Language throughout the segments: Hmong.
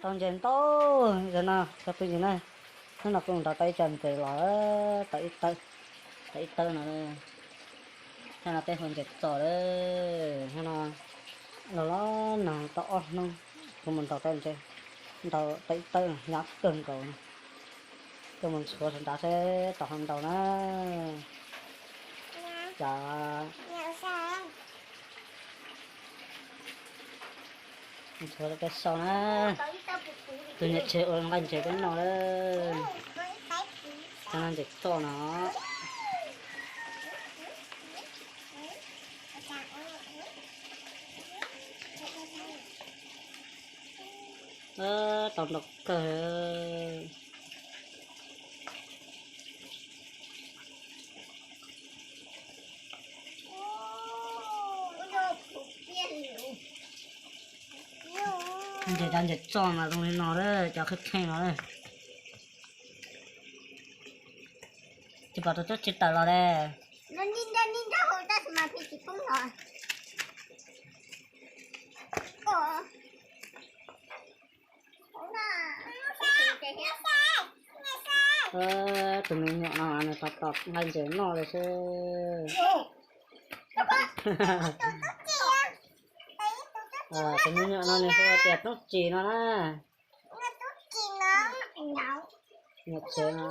Tau ntses ntau, zaum no cov phooj ywg na, hnub no kuv nrog tau ib co ntses los, tau ib tawb, tau ib tawb no. Zaum no peb hu ntses txos lawm, zaum no los los nag tau ob hnub, kuv mus ntaus tau ntses, ntaus tau ib tawb hnyav kawg nkaus. Tuaj mus ntxhuav saum nrad seb tau ho ntau na. Cas ntxhuav rau peb saib na, tus niam tsev ua nqaij ntses peb noj lawm. Cov no ntses txos no. Tau ntau kawg. Ntses cov ntses txos mas zoo li no lawm, cov kheej kheej no lawm. Tsis pom tus tub tsis tawm los li. Tus me nyuam no nws tos tos nqaij ntses noj li xwb. Tus me nyuam no nws hu tias Tub Tsis no na. Nyuam tsev no.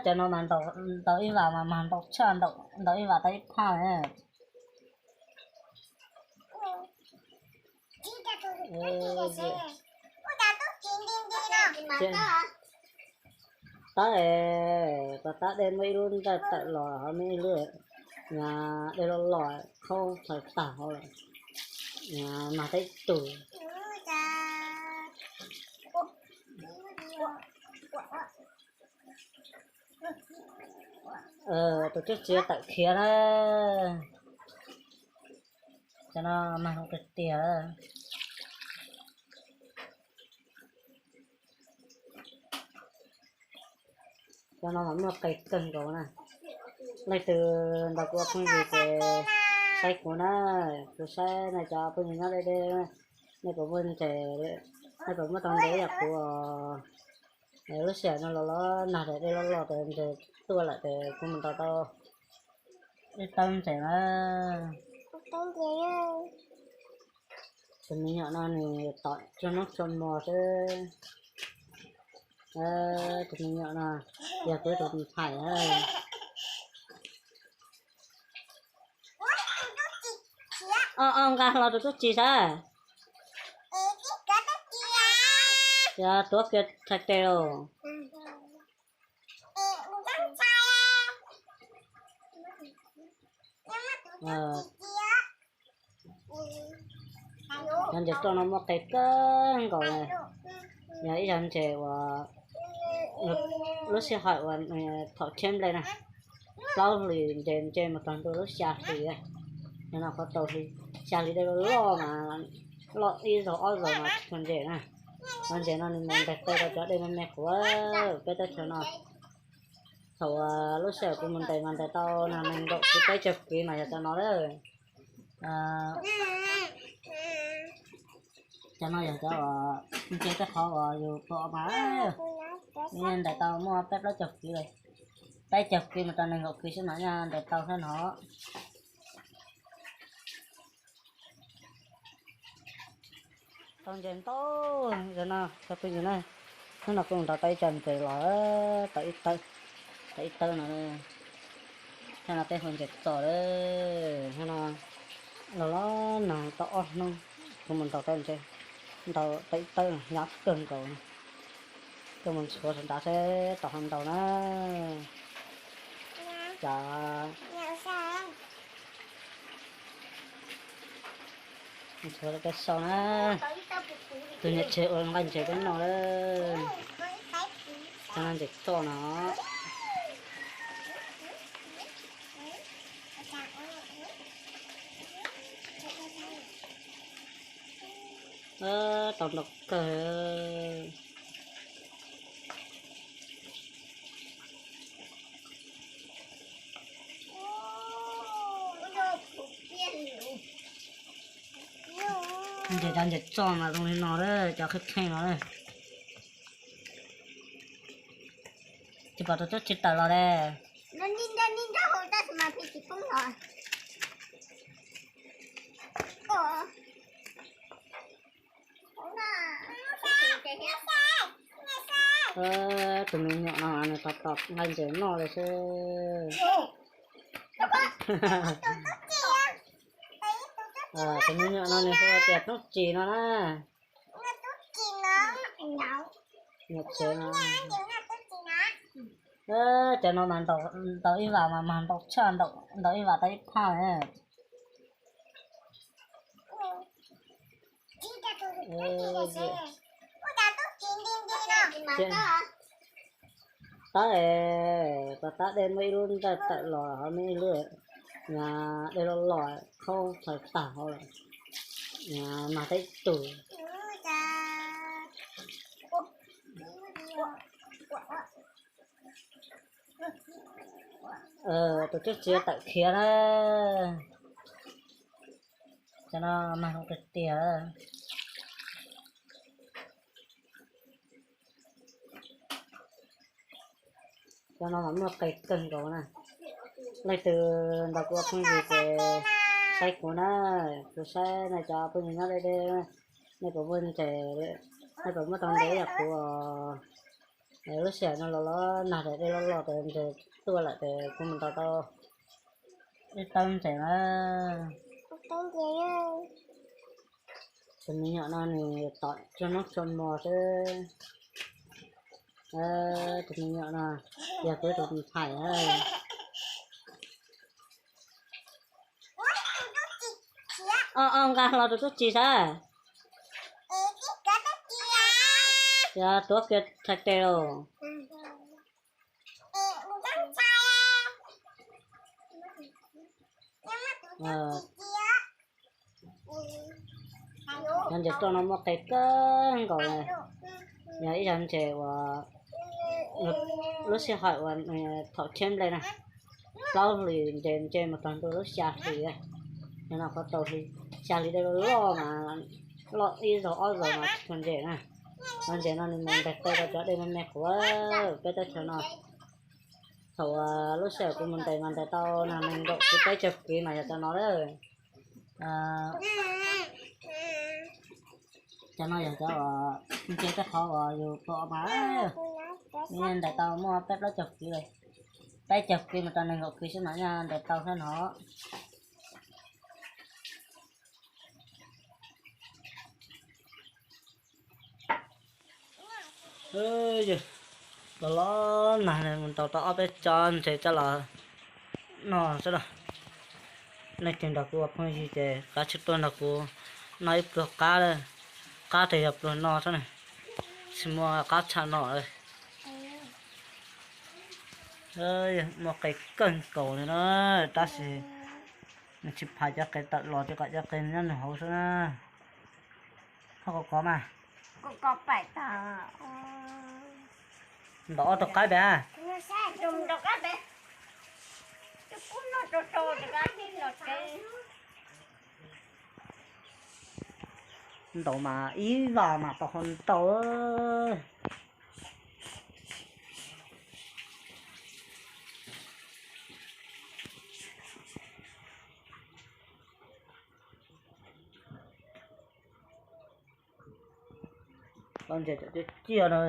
Cov no mas ntaus ib vas mas mag ntau tshaj, ntaus ib vas tau ib phaj na. Tab es koj tab dej muaj ib lub ntaj tawm los ho muaj ib lub, dej loj loj khaub thaws tag hauv lawm, mag tau ib tug. Tus tub tsis tawm khiav na. Cov no mag zoo tiag tiag. Cov no mas muaj qe kawg nkaus na. Leej twg nrog kuv ua phooj ywg ces saib kuv na, kuv saib nej cov phooj ywg nyob deb deb, nej puas muaj ntses, nej puas muaj tau ntses ib yam kuv os. Lub sij hawm no los los nag ces dej loj loj ces ntses tuaj lawm ces kuv mus ntaus tau ib tawb ntses na. Tus me nyuam no nws tom tsuag hnub tsuag hmo xwb. Tus me nyuam no yog kuv tus ntxhais. O, o, nqa los rau Tub Tsis saib. Yog tuav kiag txhais tes los. Cov ntses txos no muaj qe kawg nkaus, yog ib yam ntses uas lub sij hawm uas thaum tshiab nplej na, plaub hlis ntses nce mus txog ntua lub xya hlis, no qhov tau xya hlis dej loj loj mas loj ib zaug ob zaug mas tsis tshua ntses na. Cov ntses no nws mus ntes tau cov dej me me quav peb teb chaws no. Thaum lub sij hawm kuv mus ntes mas ntes tau nees nkaum kiv peb caug kiv mas yog cov no lawm. Cov no yog cov uas nce tej qhov uas yus pom mas, ntes tau muaj peb plaub caug kiv li. Peb caug kiv mus rau nees nkaum kiv xwb mas ntes tau thiab no. Tau ntses ntau, zaum no cov phooj ywg na, hnub no kuv nrog tau ib co ntses los, tau ib tawb, tau ib tawb no. Zaum no peb hu ntses txos lawm, zaum no los los nag tau ob hnub, kuv mus ntaus tau ntses, ntaus tau ib tawb hnyav kawg nkaus. Tuaj mus ntxhuav saum nrad seb tau ho ntau na. Cas ntxhuav rau peb saib na, tus niam tsev ua nqaij ntses peb noj lawm. Cov no ntses txos no. Tau ntau kawg. Ntses cov ntses txoj mas zoo li no lawm, cov kheej kheej no lawm. Tsis pom tus tub tsis tawm los li. Tus me nyuam no nws tos tos nqaij ntses noj li xwb. Tus me nyuam no nws hu tias Tub Tsis no na. Nyuam tsev no. Cov no mas ntaus ib vam mas mag ntau tshaj, ntaus ib vam tau ib phaj na. Tab es tab tab dej muaj ib lub ntaj tawm los ho muaj ib lub, dej loj loj khaub txhawv tag hauv lawm, mag tau ib tug. Tus tub tsis tawm khiav na. Cov no mag zoo tiag tiag. Cov no mas muaj qe kawg nkaus na. Leej twg nrog kuv ua phooj ywg ces saib kuv na, kuv saib nej cov phooj ywg nyob deb deb, nej puas muaj ntses, nej puas muaj tau ntses ib yam kuv os. Lub sij hawm no los los nag, dej loj loj ces ntses tuaj lawm ces kuv mus ntaus tau ib tawb ntses na. Tus me nyuam no nws tom tsuag hnub tsuag hmo xwb. Tus me nyuam no yog kuv tus ntxhais. O, o, nqa hlo tus tub tsis saib. Yog tuav kiag txhais tes lauj. Cov ntses roj no muaj qe kawg nkaus li. Yog ib zag ntses uas lub sij hawm uas thaum tshiab nplej na, plaub hlis ntses nce mus txog ntua lub xya hlis. Yog no qhov tau hli, xya hlis dej loj loj mas loj ib zaug ob zaug mas tsis tshua ntses na. Cov ntses no nws mus ntes qe rau cov dej me me quav peb teb chaws no. Thaum lub sij hawm kuv mus ntes mas ntes tau nees nkaum kiv peb caug kiv mas yog cov no lawm. Cov no yog cov uas nce tej qhov uas yus pom mas, ntes tau muaj peb plaub caug kiv, peb caug kiv mus rau nees nkaum kiv xwb mas ntes tau thiab no. Los los nag mus ntaus tau ob peb tsob ntses coj los noj xwb los. Leej twg nrog kuv ua phooj ywg ces kav tsij tuaj nrog kuv noj ib pluag qab, qab tes yog pluag no xwb na, tsis muaj qab tshaj no. Muaj qe kawg nkaus li na, tab sis nws tsis phais cov qe tawm los ces kom cov qe nyob nws hauv xwb na. Ho kov kov mas. Ntaus ob tug qaib pem. Ntaus mas ib vas mas tau ho ntau. Tsob ntses cov ciaj ciaj na.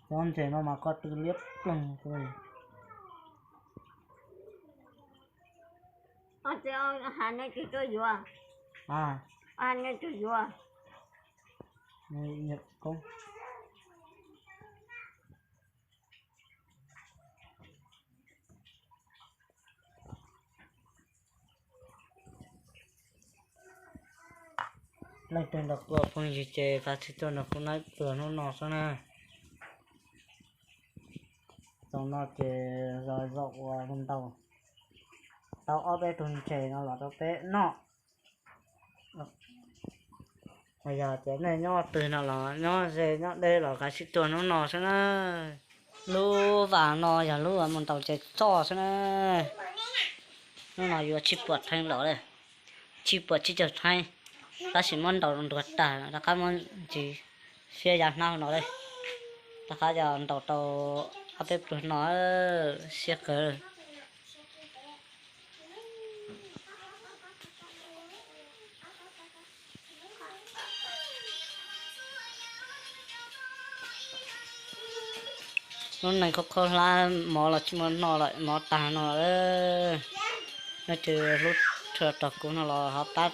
Cov ntses no mas ko tw liab ploog. Leej twg nrog kuv ua phooj ywg ces kav tsij tuaj nrog kuv noj pluag hnub no xwb na. Zaum no ces zom zaum uas ntaus tau ob peb tug ntses no los rau peb noj. Yog tias nej nyob twg no los nyob ze nyob deb los kav tsij tuaj hnub no xwb na. Lub vas no yog lub uas mus ntaus ntses txoj xwb na. Hnub no yuav tsib puas theeb los lawm, tsib puas tsib caug theeb, tab sis muab ntaus nruag tag rov qab muab ntsis fiab ya hnab no lawm. Rov qab yog ntaus tau ob peb pluag no, siab kawg. Lub neej khaub khaub hlab, mov los tsis muaj noj lawm, mov tag no lawm. Leej twg hlub tshua rau kuv no los ho pab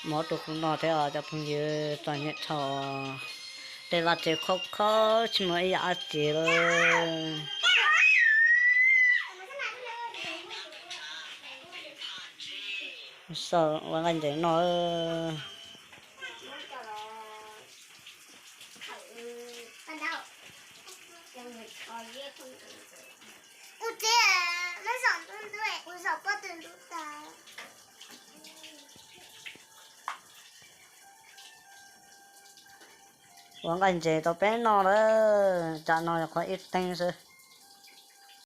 mov rau kuv noj thiab os cov phooj ywg, txom nyem dhau. Tej vaj tsev khaub khaub tsis muaj ib yam dab tsi li. Xauj ua nqaij ntses noj. Ua nqaij ntses rau peb noj lawm, tsam no yog qhov ib teev xwb.